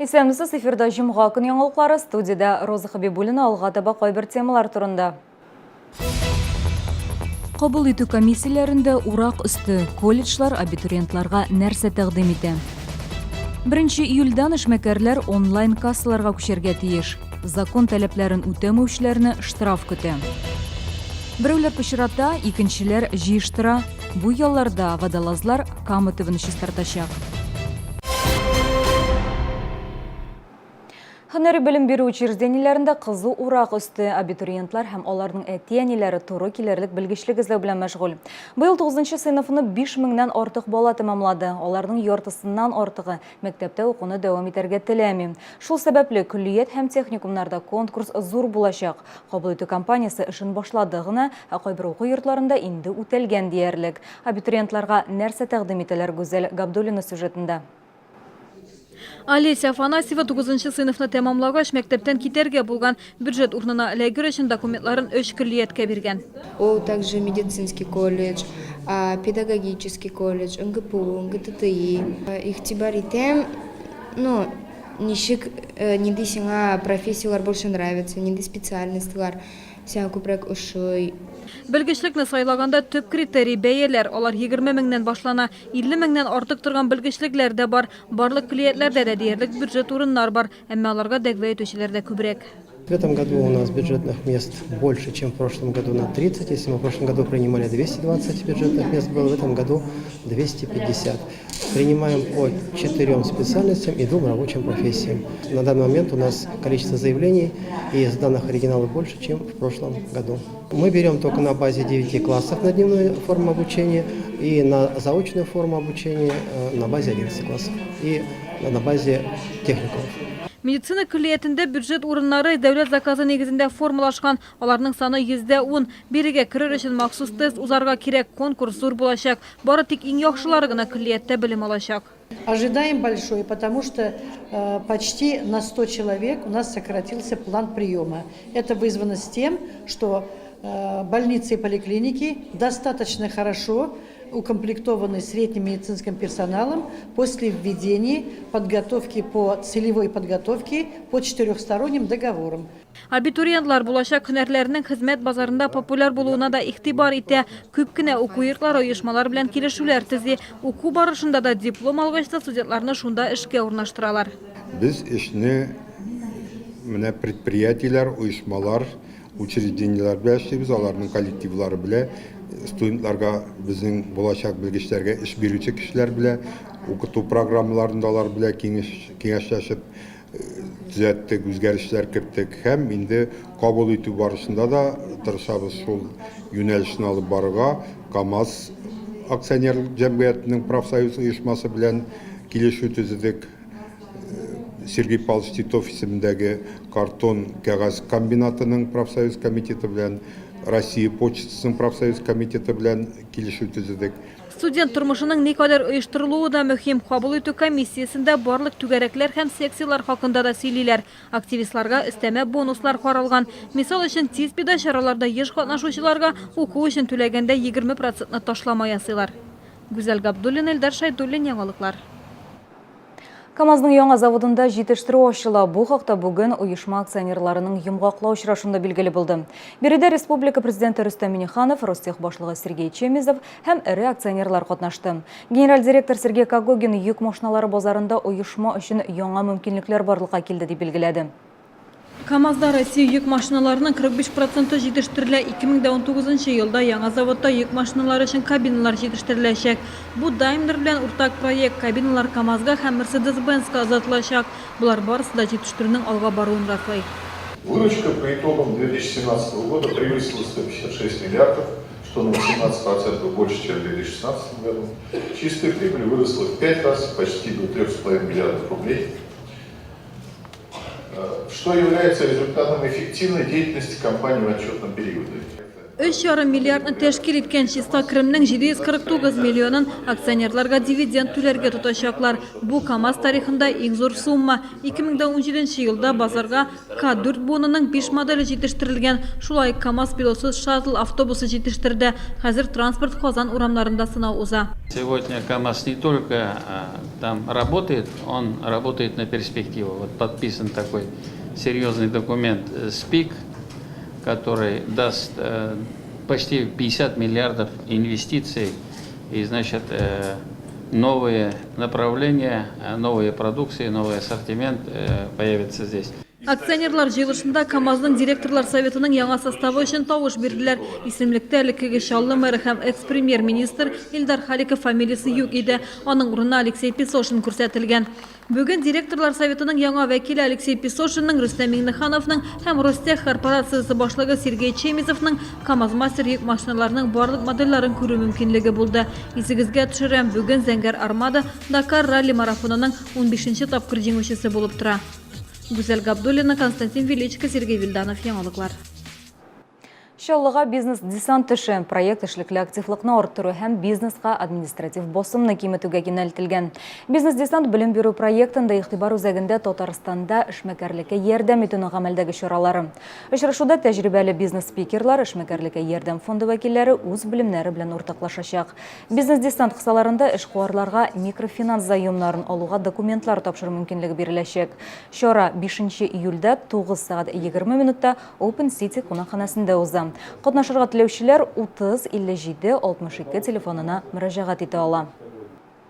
Исәнмесез, эфирда җомга көн яңалыклары, студиядә Роза Хабибуллина алга таба кайбер темалар турында. Кабул итү комиссияләрендә урак өсте, колледжлар абитуриентларга нәрсә тәкъдим итә? Беренче июльдән эшмәкәрләр онлайн кассаларга күчәргә тиеш. Закон таләпләрен үтәмәүчеләрне штраф көтә. Берәүләр пычрата, икенчеләр җыештыра. Бу ялларда водолазлар Кама төбен чистартачак. Һөнәри белем бирү учреждениеләрендә кызу урак өсте. Абитуриентлар һәм аларның әти-әниләре туры килерлек белгечлек эзләү белән мәшгуль. Быел 9 сыйныфны 5 меңнән артык бала тәмамлады. Аларның яртысыннан артыгы мәктәптә укуны дәвам итәргә теләми. Шул сәбәпле, көллият һәм техникумнарда конкурс зур булачак. Кабул итү кампаниясе эшен башлады гына, ә кайбер уку йортларында инде үтәлгән диярлек. Абитуриентларга нәрсә тәкъдим итәләр Гүзәл Габдуллина сюжетында. Олеся Афанасьева тугызынчы сыйныфны тәмамлагач, мәктәптән китәргә булган. Бюджет урынына эләгер өчен документларын өч көллияткә биргән. Ул также медицинский колледж, педагогический колледж, МГПУ, МГТТИ. Игътибар итәм, ну, ничек, нинди сиңа профессияләр больше нравится, нинди специальностьлар сиңа күбрәк ошый. Белгечлекне сайлаганда төп критерий, бәяләр. Алар 20 меңнән башлана. 50 меңнән артык торган белгечлекләр дә бар. Барлык көллиятләрдә дә диярлек бюджет урыннар бар. Әмма аларга дәгъва итүчеләр дә күбрәк. В этом году у нас бюджетных мест больше, чем в прошлом году на 30. Если мы в прошлом году принимали 220 бюджетных мест, было в этом году 250. Принимаем по четырем специальностям и двум рабочим профессиям. На данный момент у нас количество заявлений и сданных оригиналов больше, чем в прошлом году. Мы берем только на базе 9 классов на дневную форму обучения и на заочную форму обучения на базе 11 классов и на базе техникумов. Медицина көллиятендә бюджет урыннары дәүләт заказы нигезендә формалашкан. Аларның саны 10%. Бирегә керер өчен махсус тест узарга кирәк. Конкурс зур булачак. Бары тик иң яхшылары гына көллияттә белем алачак. Ожидаем большой, потому что почти на 100 человек у нас сократился план приема. Это вызвано с тем, что больницы и поликлиники достаточно хорошо укомплектованы средним медицинским персоналом после введения подготовки по целевой подготовке по четырехсторонним договорам. Абитуриентлар булачак һөнәрләренең хезмәт базарында популяр булуына да игътибар итә. Күп кенә уку йортлары оешмалар белән килешүләр төзи. Уку барышында да, диплом алгач та студентларны шунда эшкә урнаштыралар. Без эшне менә предприятиеләр, оешмалар, учреждениеләр белән эшлибез, аларның коллективлары белән, студентларга, безнең булачак белгечләргә эш бирүче кешеләр белән, укыту программаларында алар белән киңәшләшеп төзәттек, үзгәрешләр керттек һәм инде кабул итү барышында да тырышабыз шул юнәлешне алып барырга. КАМАЗ акционерлык җәмгыятенең профсоюз оешмасы белән килешү төзедек. Сергей Павлович Титов исемендәге картон кәгазь комбинатының профсоюз комитеты белән, Россия почтасының профсоюз комитеты белән килешү төзедек. Студент тормышының никадәр оештырылуы да мөһим. Кабул итү комиссиясендә барлык түгәрәкләр һәм секцияләр хакында да сөйлиләр. Активистларга өстәмә бонуслар каралган. Мисал өчен, ТИСБИда чараларда еш катнашучыларга уку өчен түләгәндә 20 процентны ташлама ясыйлар. Гүзәл Габдуллина, Илдар Шәйдуллин, Яңалыклар. КАМАЗның яңа заводында җитештерү ачыла. Бу хакта бүген оешма акционерларының йомгаклау очрашуында билгеле булды. Биредә республика президенты Рөстәм Миңнеханов, Ростех башлыгы Сергей Чемезов һәм эре акционерлар катнашты. Генераль директор Сергей Когогин йөк машиналары базарында оешма өчен яңа мөмкинлекләр барлыкка килде дип билгеләде. КАМАЗда Россия йөк машиналарының 45 проценты җитештерелә. 2019 елда яңа заводта йөк машиналары өчен кабиналар җитештереләчәк. Бу Daimler белән уртак проект, кабиналар КАМАЗга һәм Mercedes-Benz-ка озатылачак. Болар барысы да җитештерүнең алга баруын раслый. Выручка по итогам 2017 года превысила 156 миллиардов, что на 18% больше, чем в 2016 году. Чистая прибыль выросла в 5 раз, почти до 3,5 миллиардов рублей. Что является результатом эффективной деятельности компании в отчетном периоде. 3,5 миллиардны тәшкил иткән чиста керемнең 749 миллионын акционерларга дивиденд түләргә тотачаклар. Бу КАМАЗ тарихында иң зур сумма. 2017 елда базарга К4 буынының биш моделе җитештерелгән. Шулай ук КАМАЗ пилотсыз шаттл автобусы җитештерде. Хәзер транспорт Казан урамнарында сынау уза. Сегодня КАМАЗ не только там работает, он работает на перспективу. Вот подписан такой серьезный документ СПИК, который даст почти 50 миллиардов инвестиций и, значит, новые направления, новые продукции, новый ассортимент появится здесь. Акционерлар җыелышында КАМАЗның директорлар советының яңа составы өчен тавыш бирделәр. Исемлектә элеккеге Чаллы мэры һәм экс-премьер-министр Илдар Халиков фамилиясе юк иде. Аның урынына Алексей Песошин күрсәтелгән. Бүген директорлар советының яңа вәкиле Алексей Песошинның, Рөстәм Миңнехановның һәм Ростех корпорациясе башлыгы Сергей Чемезовның КАМАЗ-Мастер йөк машиналарының барлык модельләрен күрү мөмкинлеге булды. Исегезгә төшерәм, бүген Зәңгәр Армада Дакар ралли-марафонының унбишенче тапкыр җиңүчесе булып тора. Гүзәл Габдуллина, Константин Величко, Сергей Вильданов, Яңалыклар. Чаллыга бизнес-десант төшә. Проект эшлекле активлыкны арттыру һәм бизнеска административ басымны киметүгә юнәлтелгән. Бизнес-десант белем бирү проектында игътибар үзәгендә Татарстанда эшмәкәрлеккә ярдәм итүнең гамәлдәге чаралары. Очрашуда тәҗрибәле бизнес-спикерлар, эшмәкәрлеккә ярдәм фонды вәкилләре үз белемнәре белән уртаклашачак. Бизнес-десант кысаларында эшкуарларга микрофинанс заемнарын алуга документлар тапшыру мөмкинлеге биреләчәк. Чара 5 июльдә 9 сәгать 20 минутта Open City кунакханәсендә уза. Катнашырга теләүчеләр 30 57 62 телефонына мөрәҗәгать итә ала.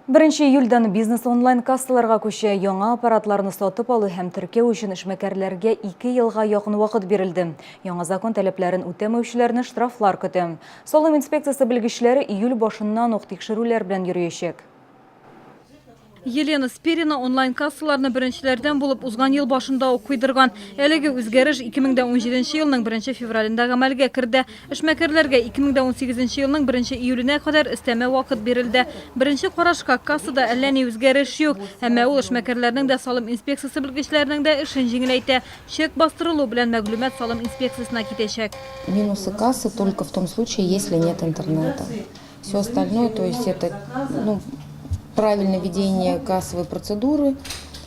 Беренче июльдән бизнес онлайн-кассаларга күчә. Яңа аппаратларны сатып алу һәм теркәү өчен эшмәкәрләргә ике елга якын вакыт бирелде. Яңа закон таләпләрен үтәмәүчеләрне штрафлар көтә. Салым инспекциясе белгечләре июль башыннан ук тикшерүләр белән йөриячәк. Елена Спирина онлайн-кассаларны беренчеләрдән булып узган ел башында ук куйдырган. Әлеге үзгәреш 2017 елның беренче февралендә гамәлгә керде. Эшмәкәрләргә 2018 елның беренче июленә кадәр өстәмә вакыт бирелде. Беренче карашка, кассада әллә ни үзгәреш юк. Әмма ул эшмәкәрләрнең дә, салым инспекциясе белгечләренең дә эшен җиңеләйтә. Чек бастырылу белән мәгълүмат салым инспекциясенә китәчәк. Минусы кассы только в том случае, если нет интернета. Все остальное, то есть это ну, правильное ведение кассовой процедуры,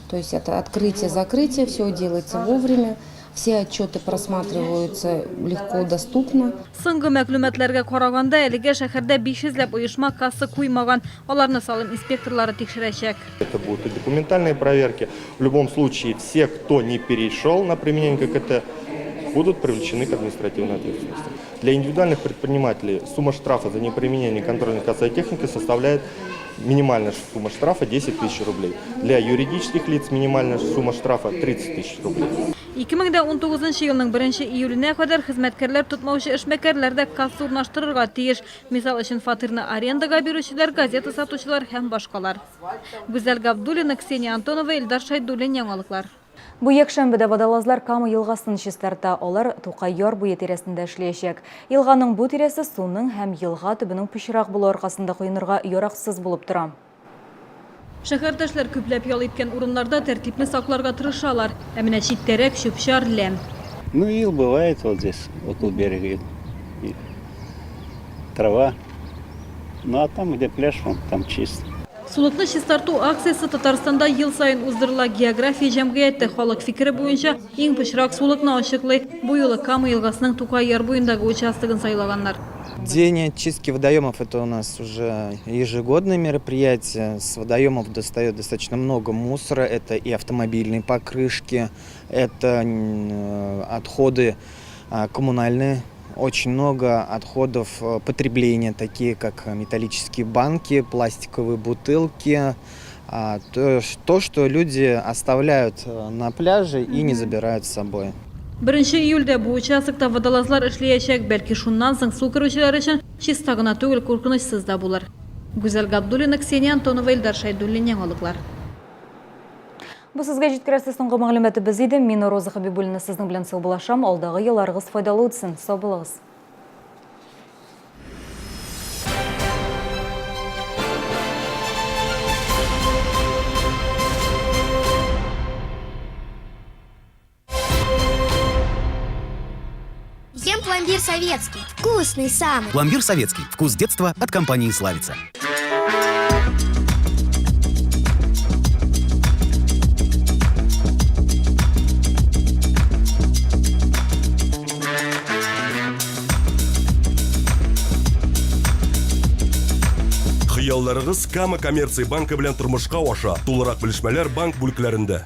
то есть это открытие-закрытие, все делается вовремя, все отчеты просматриваются легко, доступно. Соңгы мәгълүматларга караганда, әлегә шәһәрдә 500 ләп оешма касса куймаган. Аларны салым инспекторлары тикшерәчәк. Это будут и документальные проверки. В любом случае, все, кто не перешел на применение ККТ, будут привлечены к административной ответственности. Для индивидуальных предпринимателей сумма штрафа за неприменение контрольно-кассовой техники составляет минимальная сумма штрафа 10 тысяч рублей. Для юридических лиц минимальная сумма штрафа 30 тысяч рублей. 2019 елның 1 июленә кадәр хезмәткәрләр тотмаучы эшмәкәрләр дә касса урнаштырырга тиеш. Мисал өчен, фатирны арендага бирүчеләр, газета сатучылар һәм башкалар. Гүзәл Габдуллина, Ксения Антонова, Илдар Шәйдуллин, Яңалыклар. Бу якшәмбедә водолазлар Кама елгасын чистарта. Алар Тукай яр буе тирәсендә эшләячәк. Елганың бу тирәсе суның һәм елга төбенең пычрак булуы аркасында коенырга яраксыз булып тора. Шәһәрдәшләр күпләп ял иткән урыннарда тәртипне сакларга тырышалар. Ә менә читтәрәк чүп-чар, ләм. Ну, ил бывает вот здесь, около берега ил. И трава. Ну, а там, где пляж, вон, там чисто. Сулыкны чистарту акциясе Татарстанда ел саен уздырыла. География җәмгыяте халык фикере буенча иң пычрак сулыкны ачыклый. Бу юлы Кама елгасының Тукай яр буендагы участогын сайлаганнар. День очистки водоемов – это у нас уже ежегодное мероприятие. С водоемов достает достаточно много мусора. Это и автомобильные покрышки, это отходы коммунальные. Очень много отходов потребления, такие как металлические банки, пластиковые бутылки. То, что люди оставляют на пляже и не забирают с собой. Беренче июльдә бу участокта водолазлар эшләячәк. Бәлки шуннан соң су керүчеләр өчен чиста гына түгел, куркынычсыз да булыр. Гүзәл Габдуллина, Ксения Антонова, Илдар Шәйдуллин, Яңалыклар. Бу сезгә җиткерәсе соңгы мәгълүматыбыз иде. Мин Роза Хабибуллина сезнең белән саубуллашам. Алдагы елларыгыз файдалы үтсен. Сау булыгыз. Ем пломбир советский. Вкусный самый. Пломбир советский. Вкус детства от компании «Славица». Хыялларыгыз Кама коммерция банкы белән тормышка аша. Тулырак белешмәләр банк бүлекләрендә.